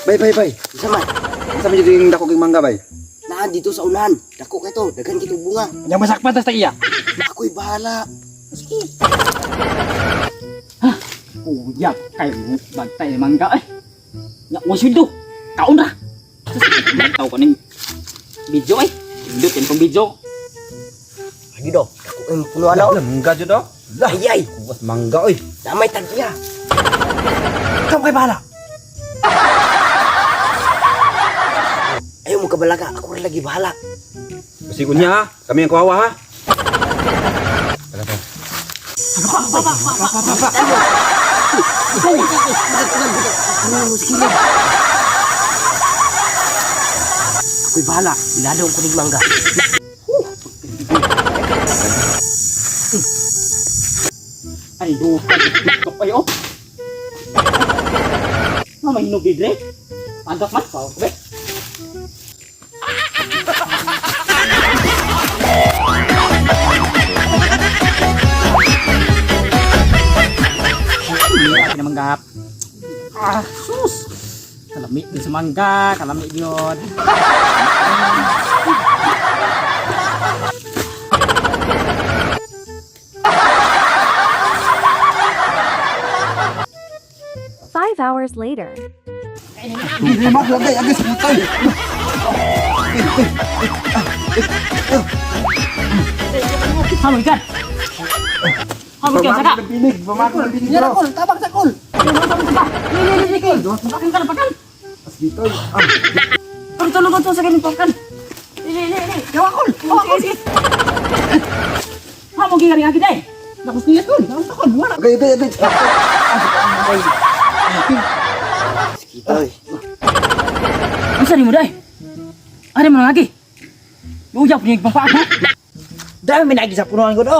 Bay, bay, bay. Unsa man? Unsa man jud yung dako king mangga, bay? Naa dito sa unahan. Dako kay to, daghan kito bunga. Yang masakpan tas ta iya. Ako'y bahala. Sige. Ha, uyap kayo bagtay mangga eh. Nya wa sweldo. Kaon ra. Taw ko ning video eh. Indot yan pang video. Agi do, dako kay punuan ako. Lah, mangga jud oh. Lah, Ay ay, kuwas mangga oy. namay tag-iya. Ikaw kay bahala. Ayaw mo kabalaga, ako ra lagi bahala. Basi unya ha. Kami ang kawawa ha. Ako'y bahala, ilalong ko ning mangga. Ay, lupa. TikTok ay oh. Nga may hinubi dre. Pandak man pa be. Mira na mangga. Ah, sus. Kalami din sa mangga, kalami gyud. 5 hours later. Hindi mo lagay agis putay. Hamon kan. Hamon kan saka. Binig, pamako ng binig bro. Kol, tabang sa kol. Ni ni ni ni. Pakan ka pakan. As dito. Ah, Tulong tulong tulong sa ganun pakan. Ni ni ni ni. Gawa kol. Oh, sige sige. Hamon gingari agi day. Nakos niya kol. Nakos kol. Wala. agay, agay, agay. Oy, Unsa ni mo day? Ari mo lagi. Uyap ni pampa ha. Dami may naagi sa punuan ko do.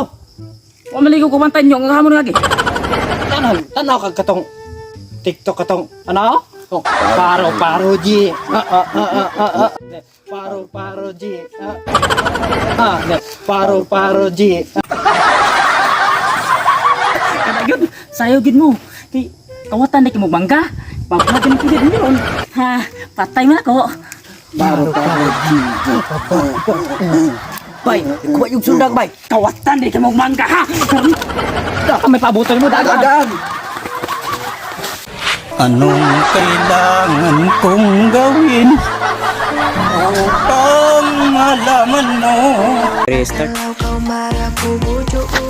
Wa maligo ko bantan nyo nga hamon lagi. Tanaw, tanaw kag katong TikTok katong ano? Oh, paro paro G. Ah ah ah ah ah. ah. Paro paro G. Ah ah. ah. Paro paro G. Kada gyud sayo gyud mo. Kay kawatan na kay mo bangga. Pagpagan ko gyud ron. Ha, patay man ako. Paro paro G. Bay, kuha yung sundang bay. Kawatan di kay mo mangga ha. Da, may pabutan mo dagan. Dagan. Anong kailangan kong gawin upang malaman mo? Restart.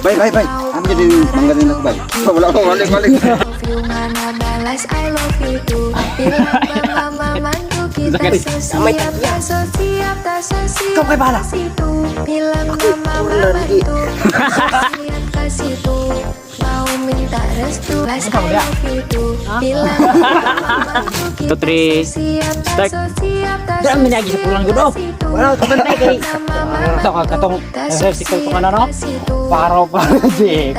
Bay, bay, bay. Amo jud yung mangga din ako, bay. Wala ko, wala, wala. Namay tag-iya. Ikaw kay bahala. Aku lagi. Two, three, start. Dami may naagi sa punuan ko do. Wala, Tabantay kay. Tanaw kag katong TikTok tong ano no? Paro paro G.